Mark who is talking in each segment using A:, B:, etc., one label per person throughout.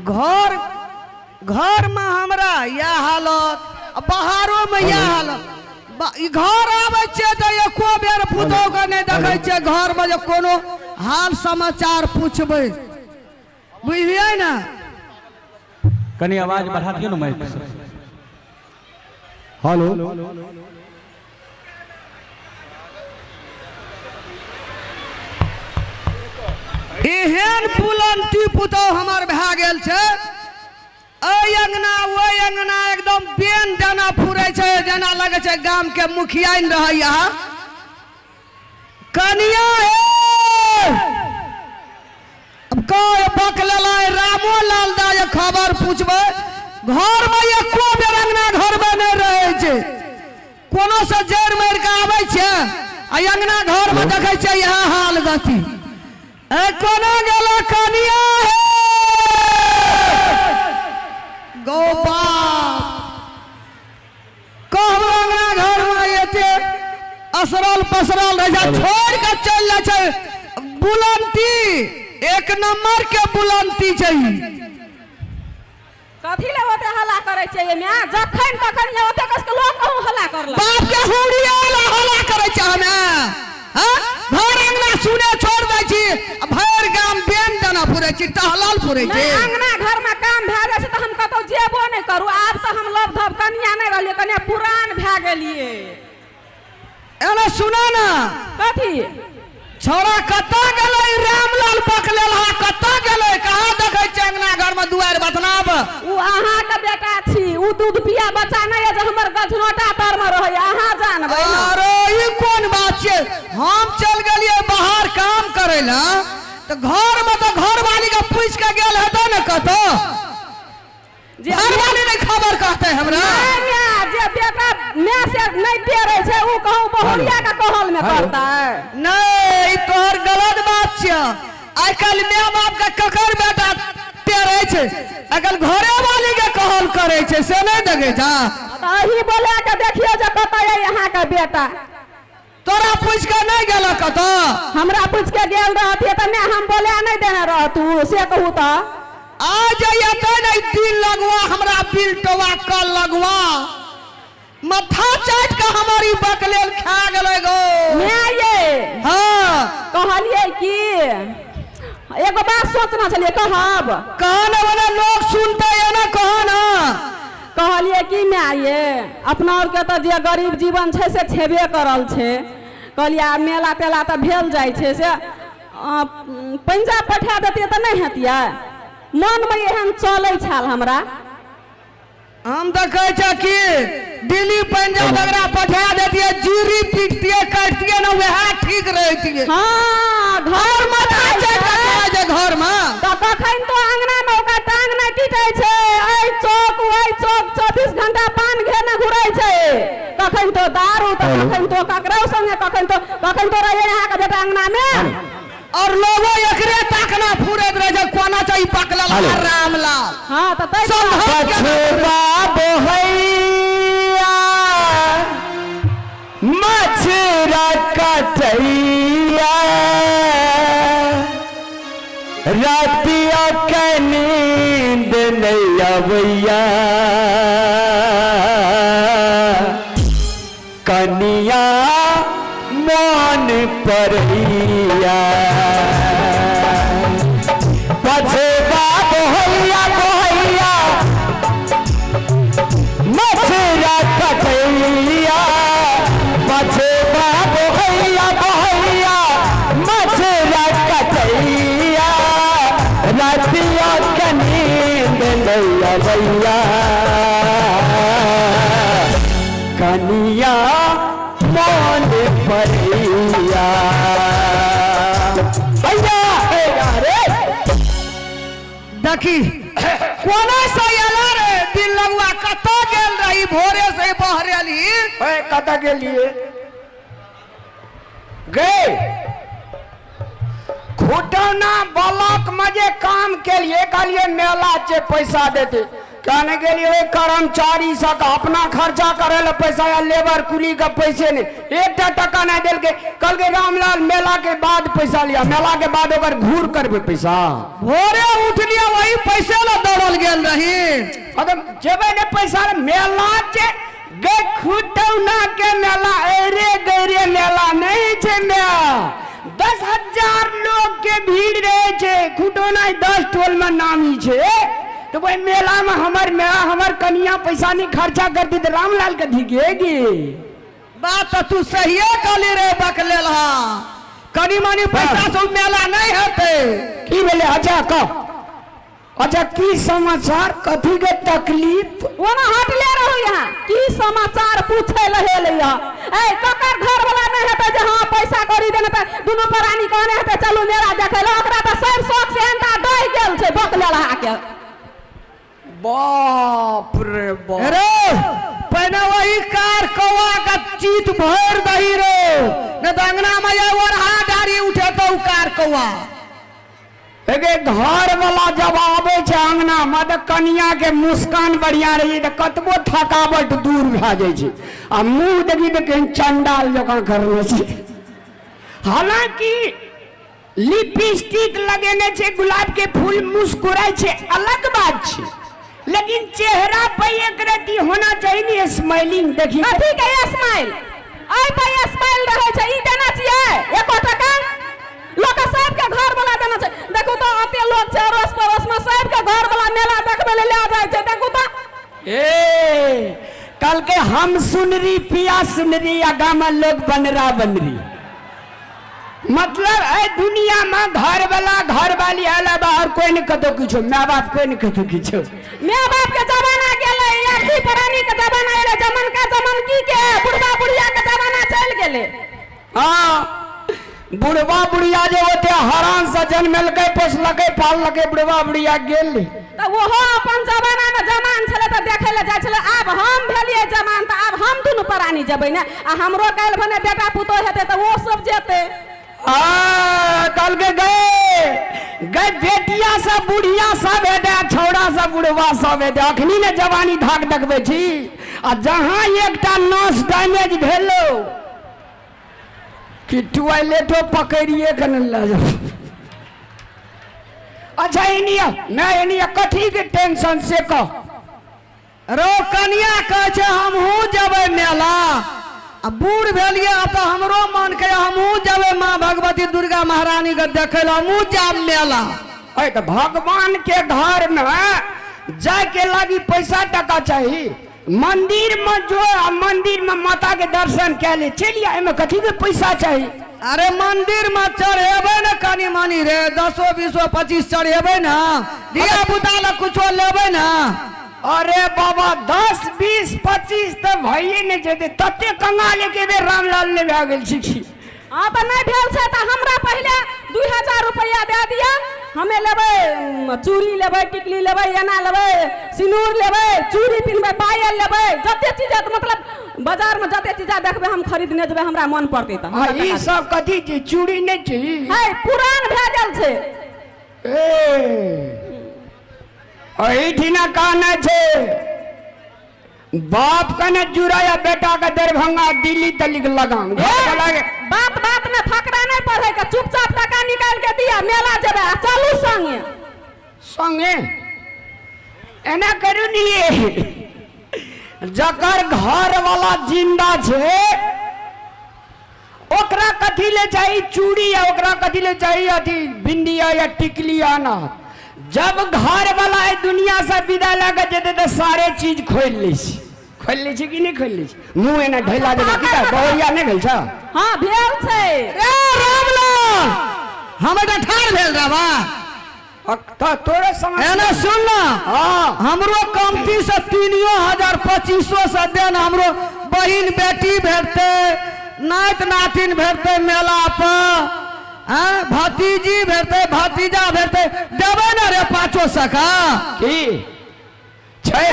A: घर घरमे हमरा इएह हालत आ बाहरोमे इएह हालत। ई घर आबै छियै तऽ एको बेर पुतोहके नहि देखै छियै घरमे जे कोनो हाल समाचार पुछबै, बुझलियै ने?
B: कनी आवाज बढ़ा दियौ ने माइक से। हेलो।
A: एहन बुलंती पुतोह हमर भए गेल छै, एहि अंगना ओहि अंगना एकदम बेन जेना फुरै छै, जेना लगै छै गाम के मुखियाइन रहैया। कनिया हे, अब कह बक लेलै रामो लाल दा जे खबर पूछबै, घरमे एको बेर अंगना घरमे नहि रहै छै। कोनो से जड़ि मारि कऽ आबै छै आ अंगना घरमे देखै छै इएह हाल गति। ए कोना गेल कनिया हे गौ बाप, कहब अंगना घरमे एते असरल पसरल रहै छै, छोड़ि कऽ चलि जाइ छै। बुलंती एक नंबर के बुलंती छै ई।
C: कथी ले ओते हल्ला करै छियै ये माय? जखन तखन ये ओते कस के लोक कहूँ हल्ला करलक।
A: बाप के हुड़ी आयल हल्ला करै छै हमे। हाँ? घर अंगना सुने छोड़ दै छी, आ भरि गाम बेन देना फुरै छी, टहलल फुरै छी।
C: नहि, अंगना घर में काम भए जाइ छै तऽ हम कतौ जेबो नहि करू। आब तऽ हम लव धब कनिया नहि रहलियै, कनिया पुरान भए गेलियै।
A: एना सुना ना।
C: कथी?
A: छौड़ा कतऽ गेलै? रामलाल पकड़ल हा, कतऽ गेलै? कहाँ देखै छियै अंगना घर में दुआरि बतनाब?
C: उ अहाँके बेटा छी, उ दूध पिया बच्चा नहि यऽ जे हमर गझनोटा तर में रहैया, अहाँ जानबै ने।
A: अरे ई कोन बात छियै? हम चलि गेलियै बाहर काम करै लए, तऽ घर में तऽ घरवाली के पूछि के गेल हेतै ने कतौ?
C: जे
A: घरवाली नहि खबर कहतै हमरा?
C: नहि माय, जे बेटा माय से नहि टेरै छै उ कहूँ बहुरिया के कहल में करतै?
A: नहि, ई तोहर गलत बात छियै। आइ काल्हि माय बाप के ककर बेटा टेरै छै? आइ काल्हि घरे वाली के कहल करै छै, से नहि देखै छह?
C: तऽ अहीं बोला के देखियौ जे कतऽ अइ अहाँके बेटा।
A: तोरा पूछि के नहि गेल कतऽ?
C: हमरा पूछि के गेल रहतियै तऽ नहि हम बोला नहि देने रहतू, से कहू तऽ।
A: आ जाइए तऽ नहि दिल लगवा हमरा बिल टोवा कल लगवा माथा चाटि के हमर ई बकलेल खा गेलै गो।
C: माय ये।
A: हाँ।
C: कहलियै कि एगो बात सोचना छलियै, कहब?
A: कह ने, ओना लोग सुनते एना कह ना।
C: कहलियै कि माय ये, अपना आरके तऽ जे गरीब जीवन छै से छेबे करल छै। कहलियै आब मेला तेला तऽ भेल जाइ छै, से पंजाब पठा देतियै तऽ नहि हेतियै? मनमे एहन चलै छल हमरा।
A: हम तऽ कहै छै कि दिल्ली पंजाब एकरा पठा देतियै, जीरी पीटतियै काटतियै ने, वएह ठीक रहितियै।
C: हाँ,
A: घर माथा चाटि कऽ खाइ छै घरमे।
C: तऽ कखन तो अंगनामे ओकर टांग नहि टिटै छै, एहि चौक ओहि चौक 24 घंटा पान घेने घुरै छै। कखन तो दारू तऽ कखन तो ककरो संगे, कखन तो रहैए अहाँके बेटा अंगनामे।
A: और लोगो एकरे ताकना फुरैत रहे छै, कोना छै ई पकड़ल रामलाल।
C: हाँ, तऽ ताहि
A: दुआरे।
D: पछबा बोहैया मछरा कटैया, रातिया के नींद नहीं अबैया, कनिया मोन परैया। पछबा बोहैया बोहैया मछरा कटैया, पछबा बोहैया बोहैया मछरा कटैया, रातिया के नींद नहीं अबैया, कनिया मोन परैया। भैया हे रे।
A: देखी कोना से एला रे दिल लगुआ, कतऽ गेल रही भोरे से बहरेली?
D: ओए कतऽ गेलिए गे? खुटौना ब्लॉक में जे काम के लिए कहलिए मेला छै पैसा देते, कहने गेलिए ओहि कर्मचारी सब अपना खर्चा करे ले पैसा या लेबर कुली के पैसे नहीं, एकटा टका नहीं देलकै। कहलकै रामलाल मेला के बाद पैसा लिया, मेला के बाद ओकर घूर करबे पैसा।
A: भोरे उठलिए वही वही पैसे ला दौड़ल गेल रही।
D: अगर जेबै ने पैसा ले, मेला छै गे खुटौना के मेला, अरे गैरे मेला नहीं छै मेला। 10,000 लोग के भीड़ रहे छै खुटौना, 10 टोल में नामी छै। तो वही मेला में हमर मेला हमर कनिया पैसा नहीं खर्चा करती तो रामलाल के धिकेगी।
A: बात तऽ तू सहिए कहली रे बकलेल, हा कनी मनी पैसा से मेला नहीं हेतै।
D: की भेलै? अच्छा कह, अच्छा की समाचार, कथी के तकलीफ?
C: ओना हटले रहू, यहाँ की समाचार पूछे लहे लैया। ए ककर घर वाला नहीं हेतै जे हाँ पैसा कौड़ी देने पर दुनू प्राणी कहने हेतै चलू मेला देखै लए, ओकरा तऽ सब शौक से एंटा डहि गेल छै बकलेल के।
D: बाप रे बाप।
A: रे पहिने वही कार कौआ के चीत भरि दही रे, नहीं तऽ अंगना में ये ओरहा डारी उठेतौ कार कौआ।
D: एगे घर वाला जब आबै छै अंगना में तऽ कनिया के मुस्कान बढ़िया रही तऽ कतबो थकावट दूर भए जाइ छै, आ मुंह देखी तऽ केहन चंडाल जकाँ करने छै। हालांकि लिपस्टिक लगेने छै, गुलाब के फूल मुस्कुराइ छै, अलग बात छै, लेकिन चेहरा पर एक रति होना चाहिए ने स्माइलिंग। देखी
C: कथी के स्माइल? एहि पर स्माइल रहै छै। ई देना छियै एको टका लोक सबके घर वाला देना छै। देखू तऽ अते लोक छै अड़ोस पड़ोस में, सबके घर वाला मेला देखबै लए लए जाइ छै। देखू तऽ
D: ए कल के हम सुनरी पिया सुनरी आ गाम लोग बनरा बनरी, मतलब ए दुनिया में घर वाला घर वाली अलावा और कोई नहीं कतो किछो, माय बाप कोई नहीं कतो किछो।
C: माय बाप के जमाना गेलै, अर्थी प्राणी के जमाना एलै, जमन का जमनकी के बुढ़वा बुढ़िया के जमाना चलि गेलै।
D: हाँ बुढ़वा बुढ़िया जे होते हरान से जन्मेलकै पोसलकै पाललकै, बुढ़वा बुढ़िया गेल।
C: तऽ ओहो अपन जमाना में जमान छलै तऽ देखै लए जाइ छलै। आब हम भेलियै जमान तऽ आब हम दुनू प्राणी जेबै ने, आ हमरो काल्हि भने बेटा पुतोह हेतै तऽ ओ सब जेतै।
D: आ कहलकै गए गए बेटिया सब बुढ़िया सब हेतै आ छौड़ा सब बुढ़वा सब हेतै। अखनी ने जवानी धाक देखबै छी, आ जहाँ एकटा नस डैमेज भेलो कि टॉयलेटो पकड़िए के ने लऽ जाओ। अच्छा एनिया मैं एनिया कथी के टेंशन से कह?
A: रो कनिया कहै छै हमहूँ जेबै मेला, आ बूढ़ भेलियै आब तऽ हमरो मन के हमहूँ जेबै माँ भगवती दुर्गा महारानी के देखै लए, हमहूँ जायब मेला।
D: अरे तऽ भगवान के घर में जाय के लागी पैसा टका चाही? मंदिर में जो आ मंदिर में माता के दर्शन कए ले चलि आ, एहिमे कथी के पैसा चाही?
A: अरे मंदिर में चढ़ेबै ने कनी मनी रे, 10 20 25 चढ़ेबै ने, धिया पुता लए कुछो लेबै ने।
D: अरे बाबा 10 20 25 तऽ भइए नहि जेतै, तते कंगाल एके बेर रामलाल नहि भए गेल छी की?
C: हाँ तऽ नहि भेल छै तऽ हमरा पहिले 2000 रुपैआ दए दिअ, हमे लेबै चूड़ी लेबै, टिकली लेबै, एना लेबै, सिनूर लेबै, चूड़ी पिन्हबै, पायल लेबै, जते चीज हैत, मतलब बाजारमे जते चीज देखबै हम खरीदने जेबै, हमरा मन पड़तै तऽ।
D: आ ई सब कथी छी? चूड़ी नहि छी?
C: है पुरान भए गेल छै।
D: ए एहिठिना कहने छै बाप के ने जुड़ा या बेटा के दरभंगा दिल्ली तलिक लगाम।
C: बात बात में फकरा नहीं पढ़े के, चुपचाप टका निकाल के दिया, मेला जेबे आ चलू संगे।
D: संगे एना करू निये, जकर घर वाला जिंदा छै ओकरा कथी ले चाही चूड़ी या ओकरा कथी ले चाही अथी बिंदिया या टिकली आना। जब घर वाला एहि दुनिया से विदा लए के जेतै तऽ सारे चीज खोलि लै छै। खोलि लै छै कि नहि खोलि लै छै? मुँह एना ढैला जेना की कहै, बहुरिया नहि भेल छौ?
C: हाँ भेल छै।
A: ए रामलाल, हम एहिठाम ठाढ़ भेल रहबा।
D: तऽ तोरे समझ
A: एना सुन ना,
D: हाँ
A: हमरो कमती से 3000 2500 से देन, हमरो बहिन बेटी भेटतै, नाति नातिन भेटतै मेला पर, आँय भतीजी भेटतै, भतीजा भेटतै, देबै ने रे 500 का?
D: की छै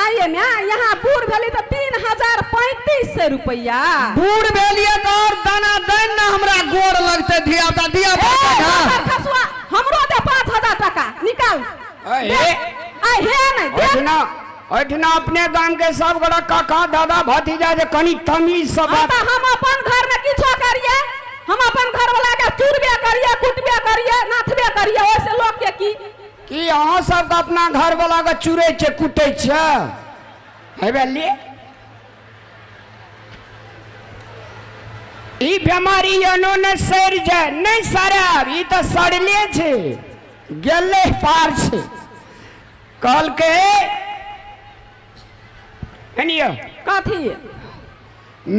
C: आइए ने यहाँ बूढ़ भेली तऽ 3035 रुपैआ।
A: बूढ़ भेलिए तऽ और दाना देन ने, हमरा गोर लगतै धिया पुता धिया पुता।
C: खसुआ हमरो दे 5000 टका निकाल।
D: ए
C: आ हे नहि दे।
D: ओहिठिना ओहिठिना अपने गाम के सब गोटा काका दादा भतीजा जे कनी तमीज से
C: हाँ
D: बात।
C: तऽ हम अपन घर में किछो करिए, हम अपन घर वाला के चूरबे करिए, कुटबे करिए, नाथबे करिए, ओहिसे लोक के की?
D: कि अहाँ सबके अपना घरवला के चुरै छै कुटै छै हेबे ले ई बेमारी एनो ने सड़ि जाय नहि सड़ायब ई तऽ सड़ले छै गेलै पार छै कहलकै एनियो
C: कथी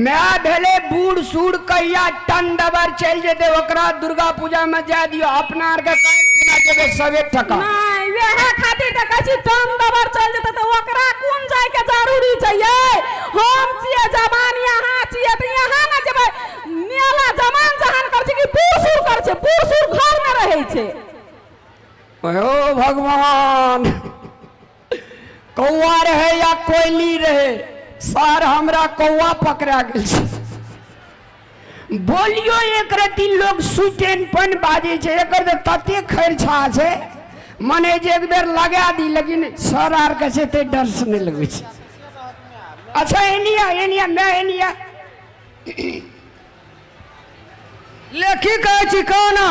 D: माय भेलै बूढ़ सूढ़ कहिया टन दबर चलि जेतै ओकरा दुर्गा पूजामे जाय दियौ अपना आरके काल्हि खुना जेबै सबे टका
C: नहि वएह खातिर तऽ कहै छी टन दबर चलि जेतै तऽ ओकरा कोन जायके जरूरी छै यै हम छियै जवान यहाँ छियै तऽ यहाँ ने जेबै मेला जवान जहान करै छै कि बूढ़ सूढ़ करै छै बूढ़ सूढ़ घरमे रहै छै
D: ओ भगवान कौआ रहे या कोयली रहे सर हमरा कौआ पकड़ा गेल छै बोलियो एक रति लोग सुटेन पन बाजै छै एकर तऽ तते खर्चा छै मने जे एक बेर लगा दी लेकिन सर आर के छै ते डर से नहि लगै छै अच्छा एनिया एनिया मैं एनिया
A: ले की कहै छी कहना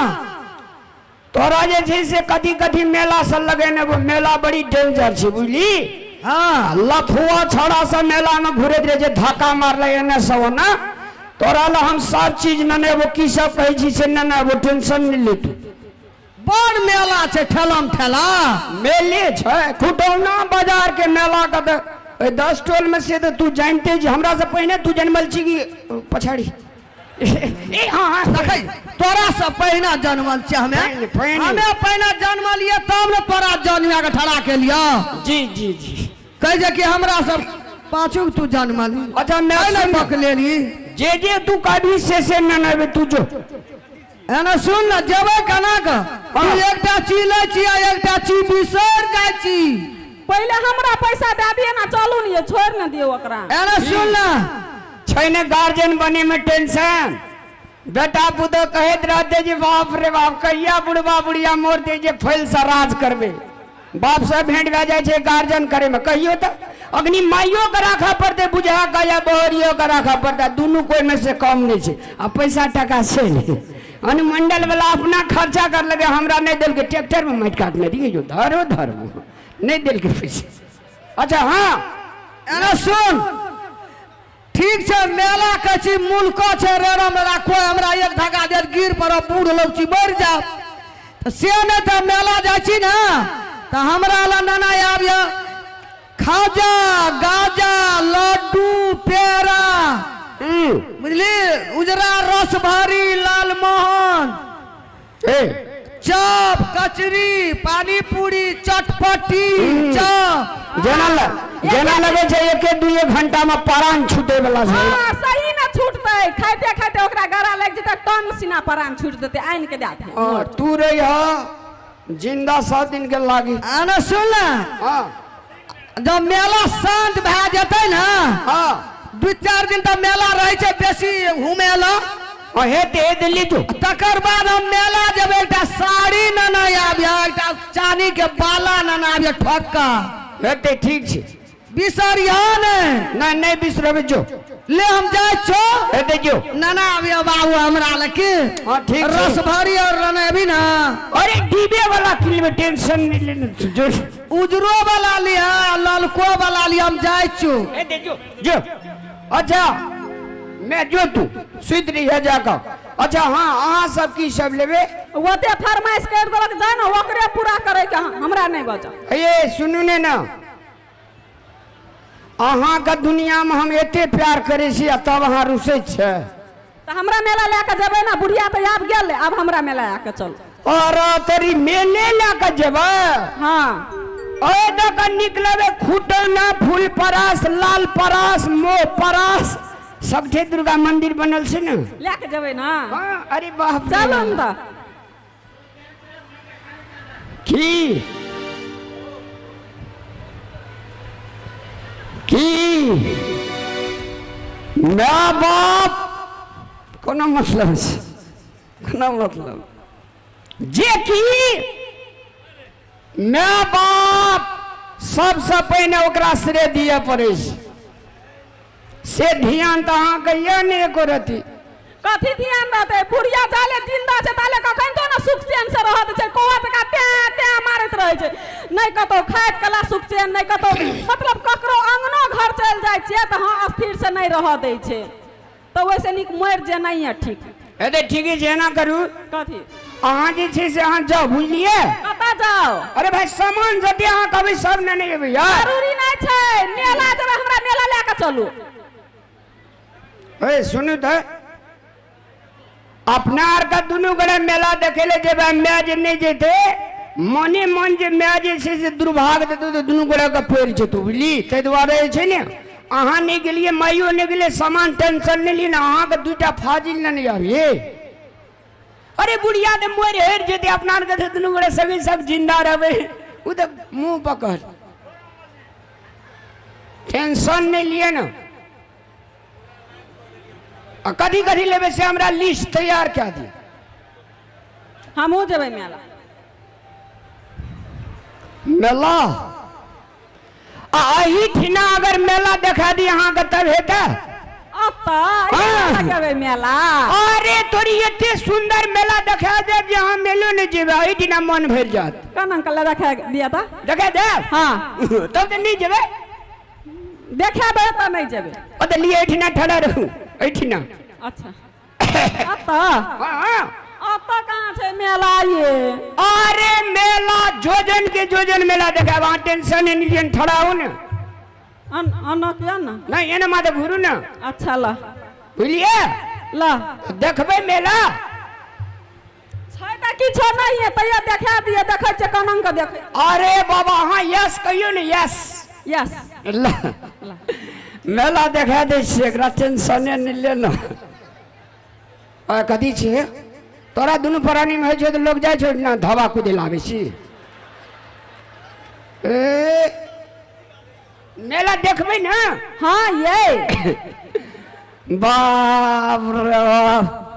D: तोरा जे छै से कथी कथी मेला सब लगेने वो मेला बड़ी डेंजर छै बुझली
A: हाँ
D: लफुआ छौड़ा सब मेला में घुरैत रहे छै धक्का मारले एने सब ओना तोरा लए हम सब चीज नेने की सब कहै छी से नेने टेंशन नहि ले तू
A: बड़ मेला छै ठेलम ठेला
D: मेले छै खुटौना बाजार के मेला के तऽ ओहि 10 टोल में से तऽ तू जानिते छी हमरा से पहिने तू जनमल छी कि पछाड़ी ए हाँ हाँ
A: देखै तोरा से पहिने जनमल छियै हमे
D: पहिने, पहिने।
A: हमे पहिने जनमलियै तब ने तोरा जन्मा के ठड़ा केलियै
D: जी जी जी
A: कहै छै कि हमरा सब पाछू तू जनमल
D: अच्छा मैं
A: नहि
D: सुन
A: पकलेली
D: जे जे तू कहबी से से न नबे तू जो
A: एना सुन ने जेबै केना कऽ तू एकटा चीज लै छी आ एकटा चीज बिसरि जाइ छी
C: पहिले हमरा पैसा दए दिअ ने चलू ने यै छोड़ि ने दियौ ओकरा
A: एना सुन ने
D: छै ने गार्जियन बने में टेंशन बेटा पुतोह कहैत रहते जे बाप रे बाप कहिया बुढ़बा बुढ़िया मरते जे फैल से राज करबै बाप से भेंट भए जाइ छै गार्जियन करे में कहियो तऽ अग्नि माइयो के राखऽ पड़तै बुझा के या बहरियो के राखऽ पड़तै दुनू कोइ में से कम नहि छै आ पैसा टाका छै नहि अनुमंडल वाला अपना खर्चा कर लगे हमरा नहि देलकै ट्रैक्टर में माटि काटने रहियै जो धरो धरो नहि देलकै पैसा अच्छा हाँ
A: एना सुन ठीक छै मेला के छी मुल्को छै रेड़ा मेला कोई हमरा एक धागा देत गिर पड़ब बूढ़ लोग छी मरि जाब तऽ से नहि तऽ मेला जाइ छी ने तऽ हमरा लग नाना आबिय खाजा गाजा लड्डू पेड़ा बुझली उजरा रस भरी लालमोहन
D: ए
A: चॉप कचरी पानी पूरी चटपटी चॉप
D: जेना जेना लगे छै एके दुए घंटा में प्राण छूटे वाला छै
C: हाँ सही में छूटतै खाइते खाइते ओकरा गरा लागि जेतै टन सीना प्राण छूट देतै आनि के दए देतै
D: हाँ, तू रही हा जिंदा 7 दिन के लागी
A: आना सुन ने
D: हाँ
A: जब मेला शांत भए जेतै ने
D: हाँ
A: 2-4 दिन तऽ मेला रहै छै बेसी घूमे ला
D: हाँ हेते हे दिल्ली जो
A: तकर बाद हम मेला जेबै एकटा साड़ी नेने आबिह एकटा चानी के बाला नेने आबिह ठक्का
D: हेते ठीक छै
A: बिसरिह ने
D: नहीं नहीं बिसरबै जो
A: ले हम जाइ छौ
D: हेते जो
A: नेने आबिह बाबू हमरा लए की
D: हाँ ठीक छै
A: रस भरी और नेने अबी ना
D: अरे डीबे वाला किनबै टेंशन नहीं लेने जो
A: उजरो वाला लिह ललको वाला लिह हम जाइ छौ
D: हेते जो जो अच्छा मैं जो तू सुति रही है जाकर अच्छा हाँ अहाँ सब की सब लेबे
C: ओते फरमाइश करि देलक जाय ने ओकरे पूरा करैके हमरा नहि बचल
D: ये सुनू ने ना अहाँके दुनियामे हम एते प्यार करै छी आ तब अहाँ रुसै छै
C: तऽ हमरा मेला लए कऽ जेबै ने बुढ़िया तऽ आब गेल आब हमरा मेला लए कऽ चल
D: और तोरी मेले लए कऽ जेबै
C: हाँ
D: ओहि दऽ कऽ निकलबै खुटौना फूल परास लाल परास मोह परास सबठे दुर्गा मंदिर बनल छै ने
C: लए कऽ जेबै ने
D: हाँ अरे बाप रे।
C: चलू ने तऽ
D: की की माय बाप कोनो मतलब छै कोनो मतलब जे कि माय बाप सबसँ पहिने ओकरा श्रेय दिअ पड़ै छै से ध्यान तऽ अहाँके यऽ नहि एको रति
C: कथी ध्यान रहतै? बुढ़िया जाले जिंदा छै ताले कखन तो ने सुख चैन से रहत छै, कौआ जकाँ टैं टैं मारैत रहै छै। नहि कतौ खाइत कला सुख चैन, नहि कतौ, मतलब ककरो अंगनो घर चलि जाइ छियै तऽ हँ स्थिर से नहि रहऽ दै छै। तऽ ओहिसँ नीक मरि जेनाइए ठीक।
D: हेतै, ठीके छै, एना करू।
C: कथी?
D: अहाँ जे छै से अहाँ जाउ, बुझलियै?
C: कतऽ जाउ?
D: अरे भाई, सामान जते अहाँ कहबै सब नेने जेबै यार।
C: जरूरी नहि छै, मेला जेबै, हमरा मेला लए कऽ चलू।
D: ए सुनू तऽ, अपना आरके दुनू गोटे मेला देखै लए जेबै, माय जे नहि जेतै, मने मन जे माय जे छै से दुर्भाग्य देतौ तऽ दुनू गोटेके पड़ि जेतौ, बुझली? ताहि दुआरे जे छै ने अहाँ नहि गेलियै, माइयो नहि गेलै, सामान टेंशन नहि लियै ने, अहाँके दूटा फाजिल नेने आबियै। अरे बुढ़िया तऽ मरि हरि जेतै, अपना आरके तऽ दुनू गोटे सभी सब जिन्दा रहबै, ओ तऽ मुँह पकड़, टेंशन नहि लिअ ने। आ कथी कथी लेबै से हमरा लिस्ट तैयार कए दिअ।
C: हमहूँ जेबै मेला।
D: मेला? आ एहिठिना अगर मेला देखा दी अहाँके तब हेतै?
C: ओतऽ
D: हाँ।
C: जेबै मेला।
D: अरे तोरी एते सुंदर मेला देखा देब जे अहाँ मेलो नहि जेबै, एहिठिना मन भरि जायत।
C: कोन अंकल देखा दिअ तऽ?
D: देखा देब?
C: हाँ।
D: तब तऽ नहि जेबै।
C: देखेबै तऽ नहि जेबै।
D: ओतऽ लिए, एहिठिना ठड़ा रहू, एहिठिना।
C: अच्छा, ओतऽ?
D: हाँ।
C: ओतऽ कहाँ छै मेला ये?
D: अरे मेला जोजन के जोजन मेला देखाब, अहाँ टेंशन नहि लिअ, ठड़ा हो ने।
C: अन किया ने?
D: नहि, एना माथे घुरू ने।
C: अच्छा, ल।
D: बुझलियै?
C: ल।
D: देखबै मेला।
C: छै तऽ किछो नहि है, तैयो देखा दिअ, देखै छियै कोना कऽ देखै।
D: अरे बाबा, अहाँ यस कहियौ ने, यस।
C: यस।
D: ल, मेला देखा दै छियै एकरा, टेंशने नहि ले ने। आ कथी छै तोरा दुनू प्राणीमे होइ छै तऽ लोक जाइ छै ने धवा कुदै लए आबै छी। ए मेला देखबै ने?
C: हाँ ये।
D: बाप रे बाप।